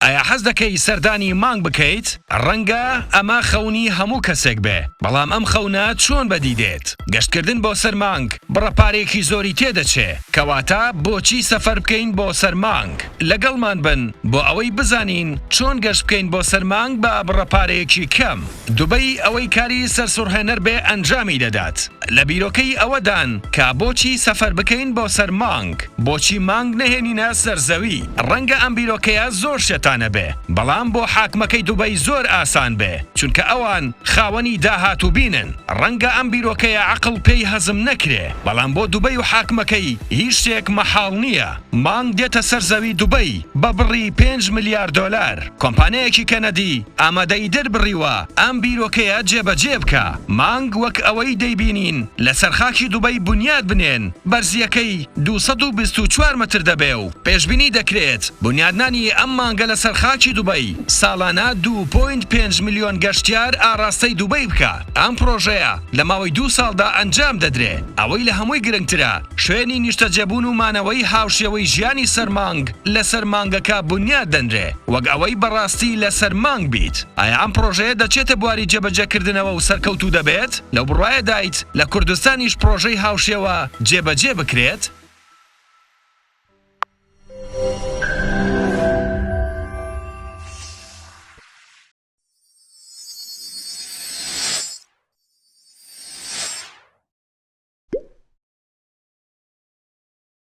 ئایا حەز دەکەی سەردانی مانگ بکەیت؟ ڕەنگە ئەمە خەونی هەموو کەسێک بێ، بەڵام ئەم خەونە چۆن بەدی دێت؟ گەشتکردن بۆ سەر مانگ بڕە پارەیەکی زۆری تێدەچێ، کەواتە بۆچی سەفەر بکەین بۆ سەر مانگ؟ لەگەڵمان بن بۆ ئەوەی بزانین چۆن گەشت بکەین بۆ سەر مانگ بە بڕە پارەیەکی کەم. دوبەی ئەوەی کاری سەرسوڕهێنەر بێ ئەنجامی دەدات. لە بیرۆکەی ئەوەدان کە بۆچی سەفەر بکەین بۆ سەر مانگ؟ بۆچی مانگ نەهێنینە سەر زەوی؟ ڕەنگە ئەم بیرۆکەیە زۆر شێتانە بێ، بەڵام بۆ حاکمەکەی دوبەی زۆر ئاسان بێ، چونکە ئەوان خاوەنی داهاتووبینن. ڕەنگە ئەم بیرۆکەیە عەقڵ پێی هەزم نەکرێ، بەڵام بۆ دوبەی و حاکمەکەی هیچ شتێک مەحاڵ نییە. مانگ دێتە سەر زەوی دوبەی بە بڕی پێنج ملیار دۆلار. کۆمپانیایەکی کەنەدی ئامادەیی دەربڕیوە ئەم بیرۆکەیە جێبەجێ بکا، مانگ وەک ئەوەی دەیبینین لەسەر خاکی دوبەی بونیاد بنێن، بەرزییەکەی 224 مەتر دەبێ و پێشبینی دەکرێت بونیادنانی ئەم مانگە لەسەر خاکی دوبەی ساڵانە دوو point پێنج ملیۆن گەشتیار ئاڕاستەی دوبەی بکا. ئەم پڕۆژەیە لە ماوەی دوو ساڵدا ئەنجام دەدرێ. ئەوەی لە هەمووی گرنگترە شوێنی نیشتەجێبوون و مانەوەی هاوشێوەی ژیانی سەر مانگ لەسەر مانگەکە بونیاد دەنرێ، وەک ئەوەی بەڕاستی لەسەر مانگ بیت. ئایا ئەم پڕۆژەیە دەچێتە بواری جێبەجێکردنەوە و سەرکەوتوو دەبێت؟ لەو بڕوایەدایت لە کوردستانیش پڕۆژەی هاوشێوە جێبەجێ بکرێت؟